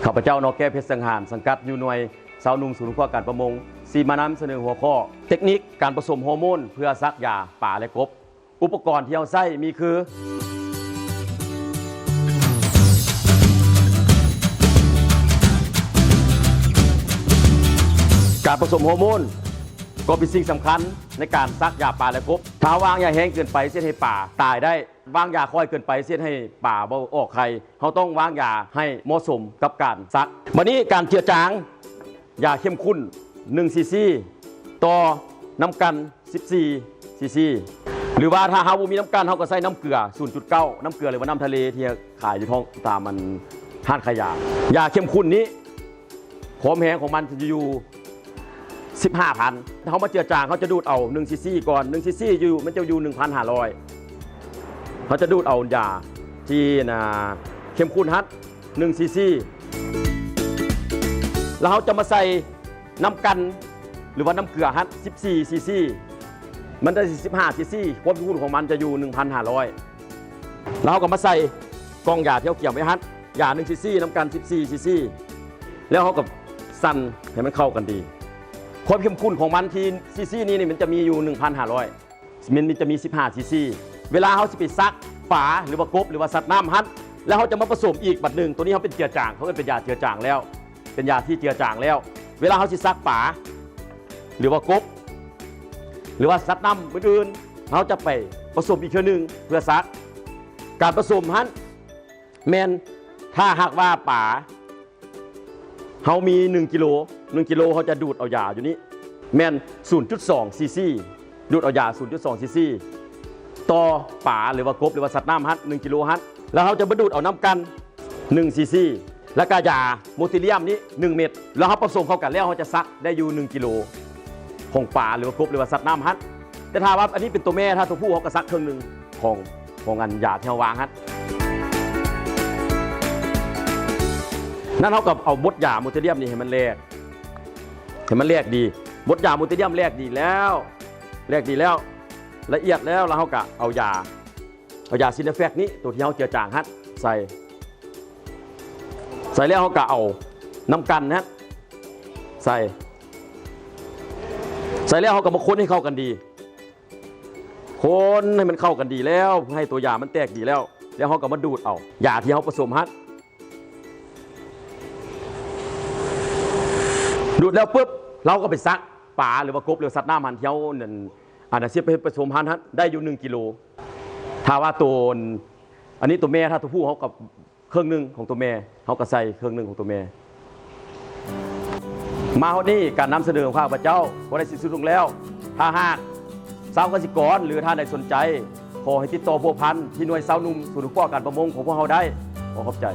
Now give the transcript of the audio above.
ຂ້າພະເຈົ້າ ນອກແກ້ວ ເພັດສັງຫານ ສັງກັດຢູ່ໜ່ວຍຊາວໜຸ່ມສູນອະນຸເຄາະການປະມົງ ຊິມານຳສະເໜີຫົວຂໍ້ ເຕັກນິກການປະສົມໂຮໂມນເພື່ອສັກຢາປາ ແລະ ກົບ. ອຸປະກອນທີ່ເຮົາໃຊ້ມີຄື ການປະສົມໂຮໂມນກໍເປັນສິ່ງສຳຄັນໃນການສັກຢາປາ ແລະ ກົບ. ຖ້າເຮົາວາງຢາແຮງເກີນໄປ ຊິເຮັດໃຫ້ປາຕາຍໄດ້. ວາງຢາຄ່ອຍເກີນໄປ ຊິເຮັດໃຫ້ປາບໍ່ອອກໄຂ່. ເຮົາຕ້ອງວາງຢາໃຫ້ເໝາະສົມກັບການສັກ. ບັດນີ້ການເຈືອຈາງ ຢາເຂັ້ມຂຸ້ນ ໜຶ່ງ ຊີຊີ ຕໍ່ນ້ຳກັ່ນ ສິບສີ່ ຊີຊີ ຫຼືວ່າຖ້າເຮົາບໍ່ມີນ້ຳກັ່ນ ເຮົາກໍໃຊ້ນ້ຳເກືອ ສູນຈຸດເກົ້າ ນ້ຳເກືອ ຫຼືວ່ານ້ຳທະເລທີ່ຂາຍຢູ່ທ້ອງ ຕາມອັນຮ້ານຂາຍຢາ. ຢາເຂັ້ມຂຸ້ນນີ້ ຄວາມແຮງຂອງມັນຈະຢູ່ ສິບຫ້າພັນ. ເຮົາມາເຈືອຈາງ ເຮົາຈະດູດເອົາ ໜຶ່ງ ຊີຊີ ກ່ອນ ໜຶ່ງ ຊີຊີ ຢູ່ ມັນຈະຢູ່ ໜຶ່ງພັນຫ້າຮ້ອຍ. ເຮົາຈະດູດເອົາຢາທີ່ນາເຂັ້ມຂຸ້ນຫັ້ນ ໜຶ່ງ ຊີຊີ ແລ້ວເຮົາຈະມາໃສ່ນ້ຳກັ່ນ ຫຼືວ່ານ້ຳເກືອຫັ້ນ ສິບສີ່ ຊີຊີ ມັນໄດ້ ສິບຫ້າ ຊີຊີ ຄວາມເຂັ້ມຂຸ້ນຂອງມັນຈະຢູ່ ໜຶ່ງພັນຫ້າຮ້ອຍ. ແລ້ວເຮົາກໍມາໃສ່ກ່ອງຢາທີ່ເຮົາກຽມໄວ້ຫັ້ນ ຢາ ໜຶ່ງ ຊີຊີ ນ້ຳກັ່ນ ສິບສີ່ ຊີຊີ ແລ້ວເຮົາກໍສັ່ນໃຫ້ມັນເຂົ້າກັນດີ. ຄວາມເຂັ້ມຂຸ້ນຂອງມັນທີ່ ຊີຊີ ນີ້ ນີ້ ມັນຈະມີຢູ່ ໜຶ່ງພັນຫ້າຮ້ອຍ ມັນ ມັນຈະມີ ສິບຫ້າ ຊີຊີ. ເວລາເຮົາຊິໄປສັກປາ ຫຼືວ່າກົບ ຫຼືວ່າສັດນ້ຳຫັ້ນ ແລ້ວເຮົາຈະມາປະສົມອີກບັດໜຶ່ງ. ໂຕນີ້ເຮົາເປັນເຈືອຈາງ ເຂົາເອີ້ນເປັນຢາເຈືອຈາງແລ້ວ ເປັນຢາທີ່ເຈືອຈາງແລ້ວ. ເວລາເຮົາຊິສັກປາ ຫຼືວ່າກົບ ຫຼືວ່າສັດນ້ຳອື່ນໆ ເຮົາຈະໄປປະສົມອີກເທື່ອໜຶ່ງເພື່ອສັກ. ການປະສົມຫັ້ນ ແມ່ນ ຖ້າຫາກວ່າປາເຮົາມີ ໜຶ່ງ ກິໂລ ໜຶ່ງ ກິໂລ ເຮົາຈະດູດເອົາຢາຢູ່ນີ້ ແມ່ນ ສູນຈຸດສອງ ຊີຊີ ດູດເອົາຢາ ສູນຈຸດສອງ ຊີຊີ ຕໍ່ປາ ຫຼືວ່າກົບ ຫຼືວ່າສັດນ້ຳຫັ້ນ ໜຶ່ງ ກິໂລຫັ້ນ. ແລ້ວເຮົາຈະມາດູດເອົານ້ຳກັ່ນ ໜຶ່ງ ຊີຊີ ແລ້ວກະຢາໂມເຕລຽມນີ້ ໜຶ່ງ ເມັດ ແລ້ວເຮົາປະສົມເຂົ້າກັນແລ້ວ ເຮົາຈະສັກໄດ້ຢູ່ ໜຶ່ງ ກິໂລ ຂອງປາ ຫຼືວ່າກົບ ຫຼືວ່າສັດນ້ຳຫັ້ນ. ແຕ່ຖ້າວ່າອັນນີ້ເປັນຕົວແມ່ ຖ້າຕົວຜູ້ ເຮົາກໍສັກເຄິ່ງໜຶ່ງຂອງ ຂອງອັນຢາທີ່ເຮົາວາງຫັ້ນ. ນັ້ນເຮົາກໍເອົາບົດຢາໂມເຕລຽມນີ້ໃຫ້ມັນແຫຼກ ໃຫ້ມັນແຫຼກດີ. ບົດຢາໂມເຕລຽມແຫຼກດີແລ້ວ ແຫຼກດີແລ້ວ ລະອຽດແລ້ວ ແລ້ວເຮົາກໍເອົາຢາ ເອົາຢາຊິນເຕີແຟັກນີ້ ໂຕທີ່ເຮົາເຈືອຈາງຫັ້ນໃສ່ ໃສ່ແລ້ວເຮົາກໍເອົານ້ຳກັ່ນຫັ້ນໃສ່ ໃສ່ແລ້ວເຮົາກໍມາຄົນໃຫ້ເຂົ້າກັນດີ ຄົນໃຫ້ມັນເຂົ້າກັນດີແລ້ວ ໃຫ້ຕົວຢາມັນແຕກດີແລ້ວ ແລ້ວເຮົາກໍມາດູດເອົາຢາທີ່ເຮົາປະສົມຫັ້ນ. ດູດແລ້ວປຶບ ເຮົາກໍໄປສັກປາ ຫຼືວ່າກົບ ຫຼືວ່າສັດນ້ຳຫັ້ນ ທີ່ເຮົານັ້ນ ອັນນັ້ນຊິໄປປະສົມຫັ້ນ ໄດ້ຢູ່ ໜຶ່ງ ກິໂລ. ຖ້າວ່າໂຕ ອັນນີ້ໂຕແມ່ ຖ້າໂຕຜູ້ ເຮົາກໍເຄິ່ງໜຶ່ງຂອງໂຕແມ່ ເຮົາກໍໃສ່ເຄິ່ງໜຶ່ງຂອງໂຕແມ່. ມາຮອດນີ້ ການນຳສະເໜີຂອງຂ້າພະເຈົ້າກໍໄດ້ສິ້ນສຸດລົງແລ້ວ. ຖ້າຫາກຊາວກະສິກອນ ຫຼືທ່ານໃດສົນໃຈ ຂໍໃຫ້ຕິດຕໍ່ພົວພັນທີ່ໜ່ວຍຊາວໜຸ່ມສູນອະນຸເຄາະການປະມົງຂອງພວກເຮົາໄດ້. ຂໍຂອບໃຈ.